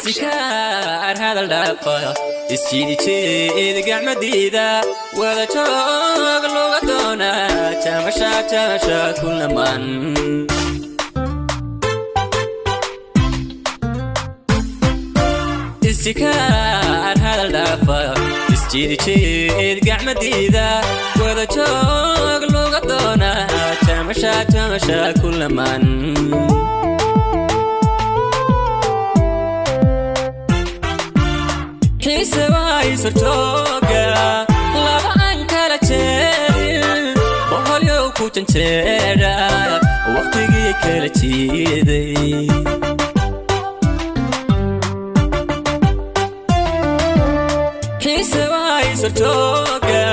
Istikaar hadal dhaafa, isjiidijeed gacmadiida, wada joog looga doonaa, jaamasha jaamasha kulaman. Istikaar hadal dhaafa, isjiidijeed gacmadiida, wada joog looga doonaa, jaamasha jaamasha kulaman. Xiise waysartooga laba aan kala jeedin, boqolyow ku janjeedha waqtigii kala jiiday. Xiise waysartooga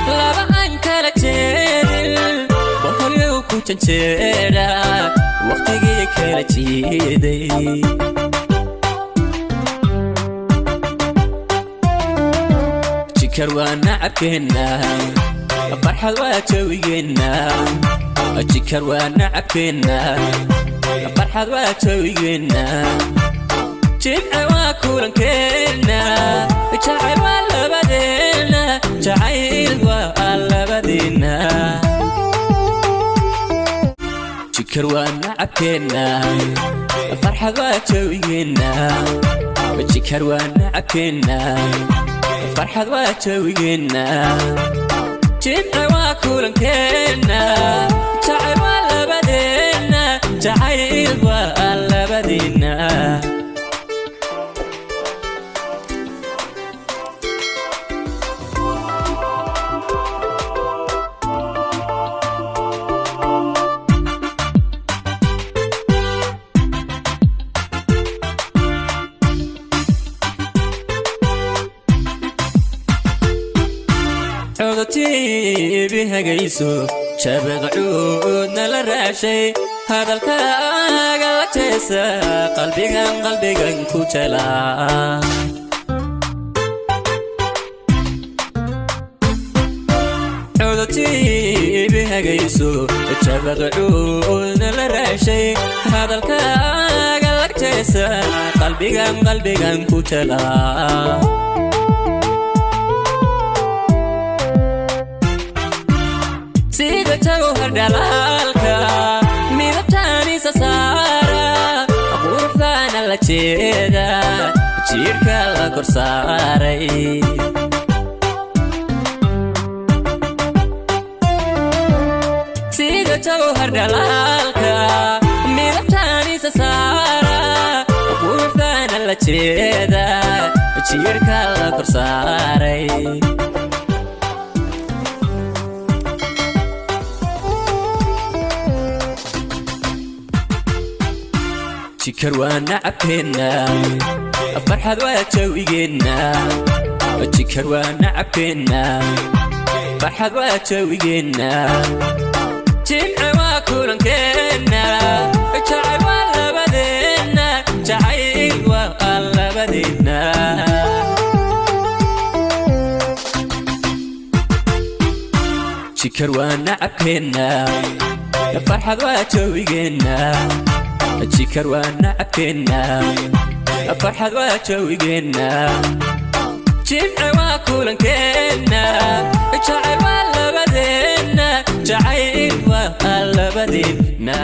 laba aan kala jeedin, boqolyow ku janjeedha waqtigii kala jiiday. Jikar waa nacabkeenna, farxad waa jawigeenna. Jikar waa nacabkeenna, farxad waa jawigeenna. Jimce waa kulankeenna, jacayl waa labadeenna, jacayl waa labadeenna. Jikar waa nacabkeenna, farxad waa jawigeenna. Jikar waa nacabkeenna, farxad waa jawigeenna. Jimce waa kulankeenna, jacayl waa labadeenna, jacayl waa labadeenna. Codotiibi hagayso, jabaqcuudna la raashay, hadalkaaga la jeesa, qalbigan qalbigan ku jelaa. Codotiibi hagayso, jabaqcuudna la raashay, hadalkaaga la jeesa, qalbigan qalbigan ku jelaa. Sida jawhar dhalaalka midabtaanisa saara, quruxdaana la jeeda, jiirka la kor saaray. Sida jawhar dhalaalka midabtaanisa saara, quruxdaana la jeeda, jiirka la kor saaray. Jikar waa nacabkeenna, farxad waa jawigeenna. Jikar waa nacabkeenna, farxad waa jawigeenna. Jimce waa kulankeenna, jacayl waa labadeenna, jacayl waa labadeenna. Jikar waa nacabkeenna, farxad waa jawigeenna. Jikar waa nacabkeenna, farxad waa jawigeenna. Jimce waa kulankeenna, jacayl waa labadeenna, jacayl waa labadeenna.